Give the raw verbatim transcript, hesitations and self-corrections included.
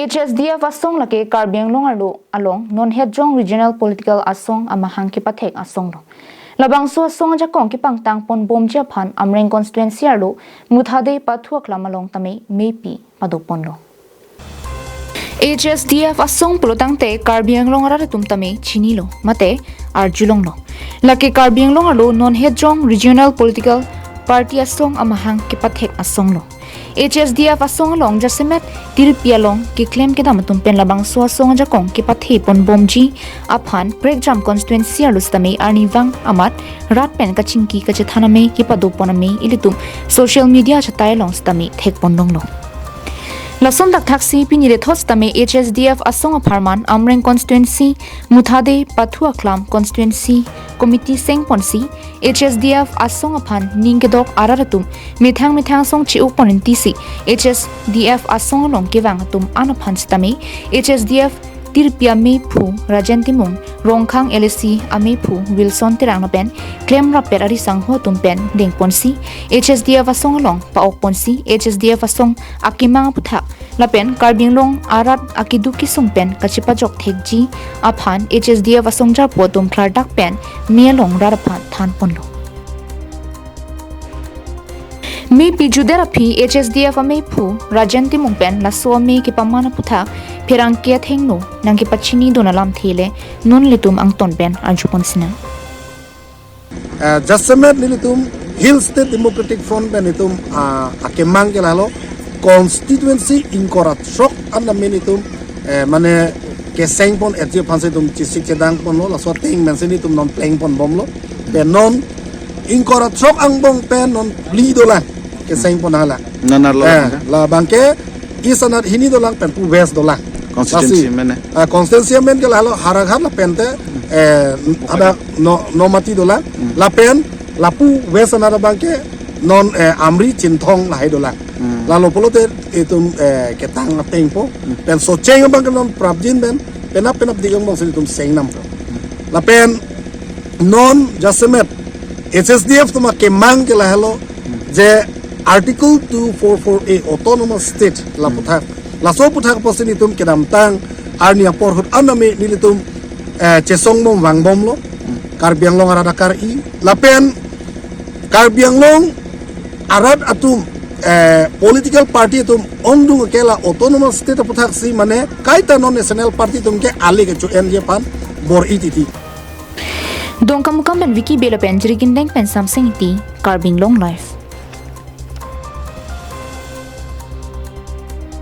H S D F asong lake Karbi Anglong arlo along non hetjong regional political asong amahang kepathek asong lo. Labangso asong ajakong kepangtang ponbomji aphan Amreng constituency arlo Muthade Pathu Aklam along tame mepi padoponlo. H S D F asong pulotangte Karbi Anglong arat atum tame chinilo, mate arjulonglo. Lake Karbi Anglong arlo non hetjong regional political party asong amahang kepathek asong lo. H S D F asong along jasemet tirpi along keklem kedam atum pen labangso asong ajakong kepathe ponbomji aphan prekjam constituency arlo sitame arnivang amat rat pen kachingki kachethan ame kepadopon ame ilitum social media achatai along sitame thekponlonglo. Lason thakthaksi pini rethot sitame H S D F asong apharman Amreng constituency, Muthade Pathu Aklam constituency committee sengponsi H S D F asong aphan ning kedok arat atum methang methang asong che-ukpon intisi H S D F asong along kevang atum an aphan sitame H S D F tirpi amephu Rajen Timung, Rongkhang L A C amephu Wilson Terang lapen klemrappet ari sangho atum pen dengponsi H S D F asong along pa-okponsi H S D F asong akemang aputhak lapen Karbi Anglong arat akeduk kesung pen kachepajok thekji aphan H S D F asong jarpo atum klardak pen me along rat aphan thanponlo. Mepi jutdet aphi H S D F amephu Rajen Timung pen laso ame kepaman aputhak pherangke athengno nangkepachinidun alamthe le non ilitum angton pen arjupon sinang. Eh, jasemet nelitum Hill State Democratic Front pen itum, ah, akemang ke lahelo constituency ingkoi ra throk an tame nelitum, eh, mane kesengpon etji aphansi itum chesik chedangponlo, laso ateng pensi nelitum non plengponbomlo. Pen non ingkoi ra throk angbong pen non phli dolang kesengpon hala. Non arlo Eh, abangke? La abangke East anat hini dolang pen pu West dolang. Constituency Lasi, amen, eh? Ah, constituency amen ke lahelo Howraghat lapen te, eh, ada no, Nomati dolang. Hmm. Lapen lapu West anat abangke non, eh, Amri Chinthong lahai dolang. Hmm. Lalo pulote itum, eh, ketang atengpo. Hmm. Pen Socheng abangke non prapjin pen penap penap digang bangsi itum sengnampo. Lapen non jasemet H S D F atum akemang ke lahelo je Article two four four A Autonomous State laputhak. Laso aputhak apotsi nelitum kedamtang arni apor ahut an tame nelitum, eh, chesongbom vangbomlo. Karbi Anglong arat akar-i. Lapen Karbi Anglong arat atum, eh, political party atum ongdung ke la Autonomous State aputhak si mane kaita non national party atum ke ale kecho-enji aphan bor-i titi. Dongkamukam pen Vicky Bey lapen Jirikindeng pen Samsing Ingti, Karbi Anglong Live.